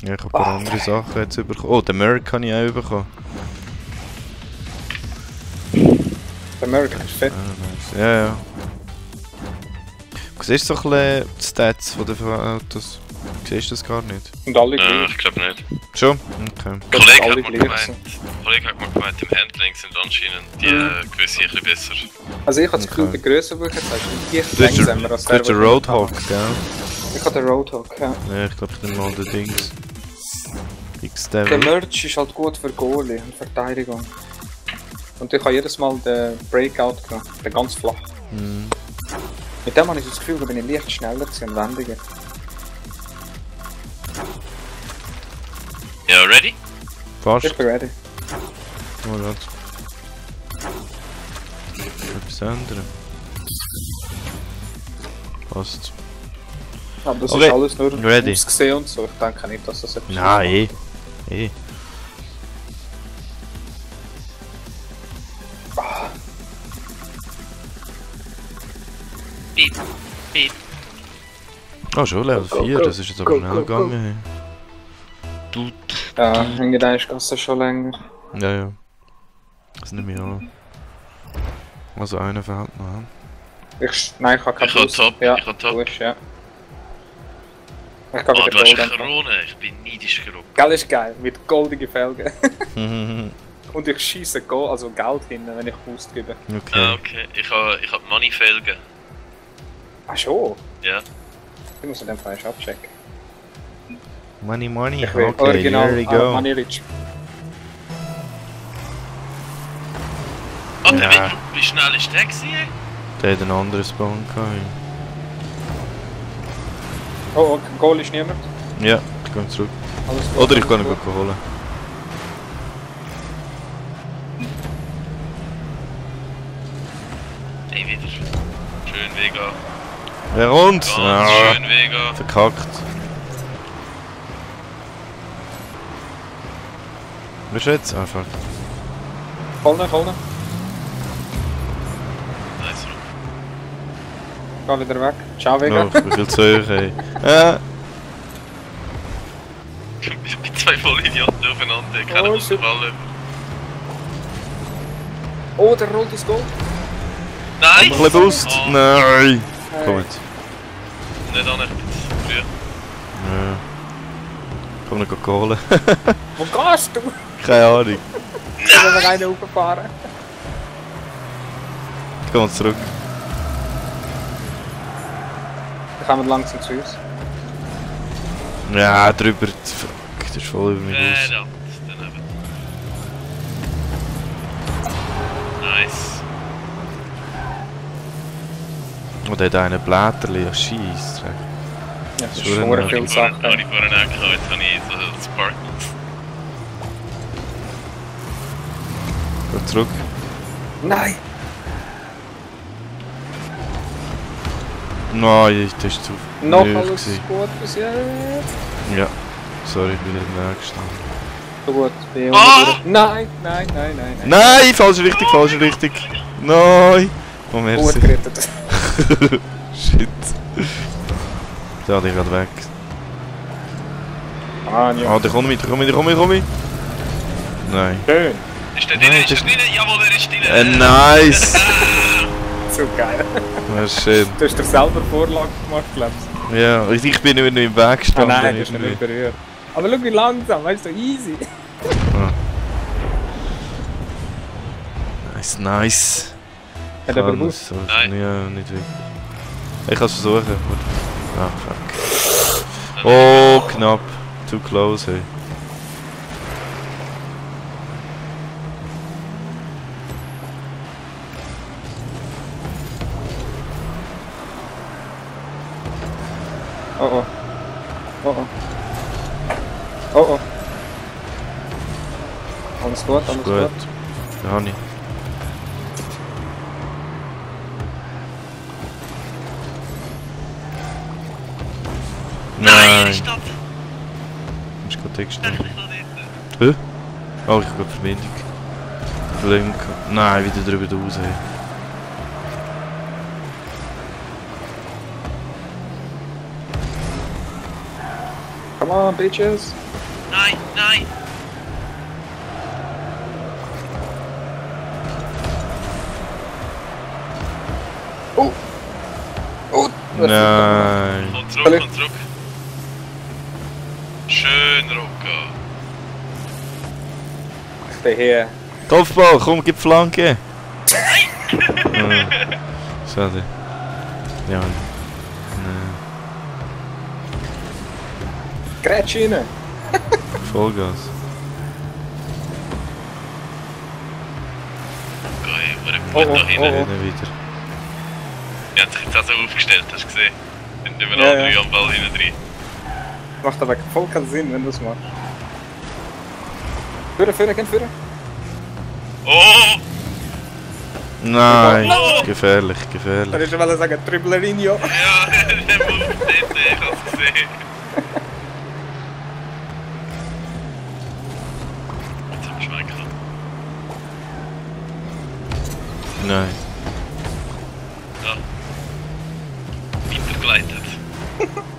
Ja, ich habe ein paar andere Sachen jetzt bekommen. Oh, den Merc habe ich auch bekommen. Der American ist fett. Ah, nice. Ja, ja. Du siehst so ein bisschen die Stats von den Autos. Du siehst das gar nicht. Und alle gleich. Ich glaube nicht. Schon? Okay. Ein Kollege alle hat mir gleich gemeint, im Handling sind anscheinend die Größe ein bisschen besser. Also ich habe das Gefühl, der grösser Buch jetzt ist leicht langsamer als Du hast den Roadhog, gell? Ich habe den Roadhog, ja. Ja, ich glaube, ich nehme mal den Dings. Der X-Devil. Merch ist halt gut für Goalie und Verteidigung. Und ich habe jedes Mal den Breakout genommen, den ganz flach. Mhm. Mit dem habe ich das Gefühl, da bin ich leicht schneller und wendiger. Ja, ready? Fast. Ich bin ready. Oh, Gott. Etwas ändern. Passt. Aber das Okay, ist alles nur ready. ausgesehen und so. Ich denke nicht, dass das etwas Nein, eh. Beep, beep. Oh, schon Level Go, 4, go, das ist jetzt aber go, schnell go, go. gegangen. Tut. Ja, irgendwann ist das schon länger. Ja, ja. Das nehme ich an. Also einer fehlt noch. Nein, ich habe keinen Ich habe Boost. Top, Ja, ich habe Top. du hast, ja. Ich kann Oh, wieder du hast Gold eine anfangen. Krone, ich bin neidisch genug. Gell ist geil, mit goldigen Felgen. Okay. Und ich schieße Gold, also Geld hin, wenn ich Boost gebe. Ah, okay. Ich hab Money-Felgen. Ach schon? Ja. Ich muss den falsch abchecken. Money, money. Ich will Okay, original here we go. Money Rich. Oh, der Ja. Winkel, wie schnell ist der gewesen? Der hat einen anderen Spawn gehabt. Oh, Goal ist niemand. Ja, ich gehe zurück. Alles gut. Oder ich kann ihn alles gut. holen. Ey, wieder. Schön, Vega. Ja, und? Ganz Ah, schön, Vega. verkackt. Was ist jetzt einfach? Voll nicht. Nice. Geh wieder weg. Ciao, Vega. Oh, ich bin viel zu hoch, ey. Ja. Mit zwei Vollidioten aufeinander, ich kann Oh, nicht shit. runterfallen. Oh, der rollt das Goal. Nein! Ein bisschen Boost. Oh, Nein. Komm jetzt. nicht an, ich bin zu früh. Ja. Komm nicht holen. Wo gehst du? Keine Ahnung. Ich will noch einen hochfahren. Ich komme zurück. Dann kommen wir langsam zu uns. Ja, drüber. Fuck, das ist voll über mich aus. Verdammt, daneben. Nice. Und der hat einen Blätterli. Ja, scheisse. Ja, das ist Schon schon eine- viel Habe ich Sachen. vorhin auch gehabt, jetzt habe ich so Sparkles. Geh zurück. Nein! Nein, das ist zu Noch nöch alles gewesen. gut bis jetzt. Ja. Sorry, ich bin nicht im Weg gestanden. So gut, bin ich Ah! durch. Nein! Nein, falsche Richtung, falsche Richtung. Nein. Oh, Gut merci. gerettet. Shit. Da, der geht weg. Ah, ja. Ah, der kommt mit, der kommt mit. Nein. Schön. Ist der Nein, drin? Ist das- der drin? Jawohl, er ist drin! Nice. So geil. Das ist schön. Du hast dir selber Vorlage gemacht, glaubst du? Ja, ich bin nur im Weg Ah gestanden. nein, du hast ihn irgendwie. nicht berührt. Aber schau wie langsam, weißt du, easy. Nice. Hat er Kann bewusst? es so- Nein. Ja, nicht wirklich. Ich kann es versuchen. Ah, fuck. Oh, knapp. Too close, hey. Oh oh. Oh oh. Oh oh. Alles gut, alles gut. Gut. Da habe ich. Nein, er Nein. ist das! Ist gerade Der extra. ist noch dort. Oh, ich habe gerade Verbindung. Link. Nein, wieder drüber raus, hey. Komm Come on, bitches. Nein, nein! Oh! Nein. Komm zurück, komm zurück. Schön, Rocco. Ich bin hier. Kopfball, komm, gib Flanke. Nein! Schade. Ja. Nein. Grätsch rein. Vollgas. Geil, wurde Oh, gut nach hinten. Dann wieder. Die haben sich jetzt auch so aufgestellt, hast du gesehen? Sind immer Ja, alle drei ja. am Ball hinten drin. Macht aber voll keinen Sinn, wenn du es machst. Führen, gehen führen. Oh! Nein, No! gefährlich, Dann gefährlich. ist er sagen, Dribblerino. Ja, der Move dort, ich hab's gesehen. Jetzt haben wir Schwenker. Nein. Ja. Weitergeleitet.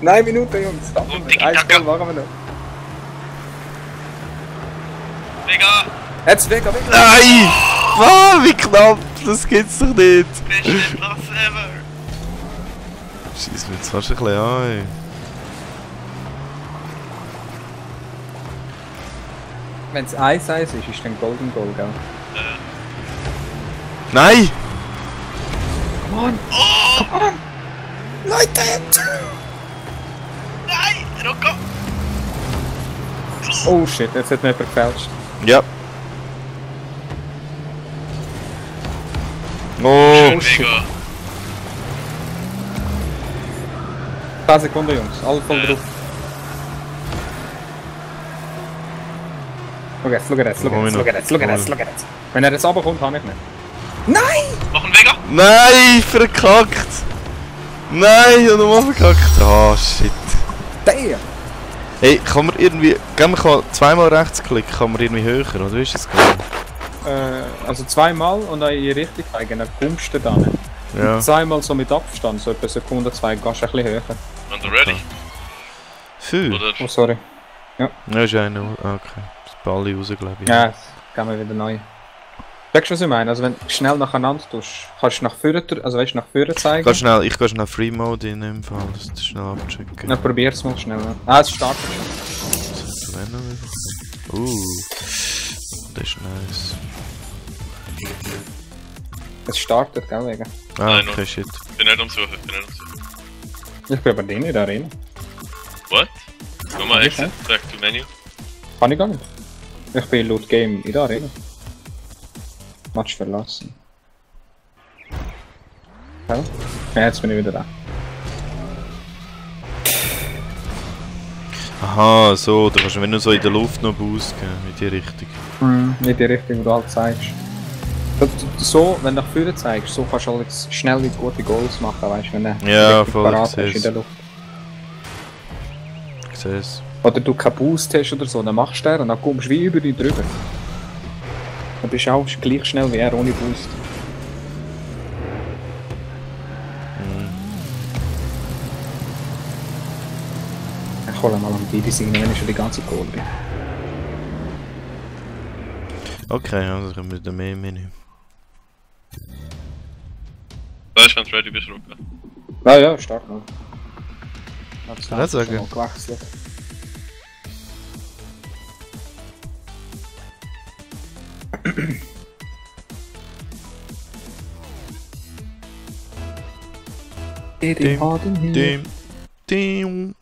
9 Minuten, Jungs. Und Tiki Ein Taka. Goal machen wir noch. Mega! Jetzt weg. Nein! Ah, wie knapp! Das gibt's doch nicht! Beste Platz ever! Scheiss mir jetzt fast ein bisschen an. Wenn es 1-1 ist dann Golden Goal, gell? Nein! Come on! Come on! Leute! Nein! Rocco! Oh shit, jetzt hat mir jemand gefälscht. Ja. Oh! Mega! 10 Sekunden, Jungs. Alle voll drauf. Schau jetzt. Wenn er jetzt runterkommt, habe ich nicht. Nein! Mach einen Vega! Nein! Verkackt! Nein! Und nochmal verkackt! Ah, shit. Damn! Hey, kann man irgendwie... Gell, man kann zweimal rechtsklicken, kann man irgendwie höher, oder wie ist das gegangen? Also zweimal und dann in die Richtung zeigen, dann kommst du dann. Ja. Zweimal so mit Abstand, so etwa Sekunde, 2, gehst du ein bisschen höher. And ready? Viel? Oder? Oh, sorry. Ja, ist einer. Ah, okay. Das Ball raus, glaube ich. Ja, jetzt gehen wir wieder neu. Weißt du, was ich meine? Also wenn du schnell nacheinander tust, kannst du nach vorne, also weißt du, nach vorne zeigen. Ich gehe schnell Free Mode in dem Fall, dass du schnell abchecken. Dann probier's mal schnell. Ah, es startet schon. Das ist nice. Es startet, gell, wegen. Ah, Nein, okay, noch. shit. Bin nicht am Suchen, Ich bin aber den in der Arena. What? Komm mal, Okay. exit, back to menu. Kann ich gar nicht. Ich bin laut Game in der Arena. Match verlassen. Ja, jetzt bin ich wieder da. Aha, so, du kannst wenn du so in der Luft noch Boost geben, in die Richtung. Nicht die Richtung, wo du halt zeigst. So, wenn du nach vorne zeigst, so kannst du halt jetzt schnell wieder gute Goals machen, weißt du, wenn du Ja, richtig voll, parat ich bist in seh's. der Luft. Ich sehe es. Oder du keinen Boost hast oder so, dann machst du den und dann kommst du wie über dich drüber. Dann bist du auch gleich schnell wie er ohne Boost. Ich hole mal am Bibis rein, wenn ich schon die ganze Kohle bin. Okay, also können wir wieder mehr im Menü. Weißt du, wenn du ready bist, Rocco? Ja, ja, stark mal. Hab's Ja, sag schon ich. mal gewechselt. Dim, dim.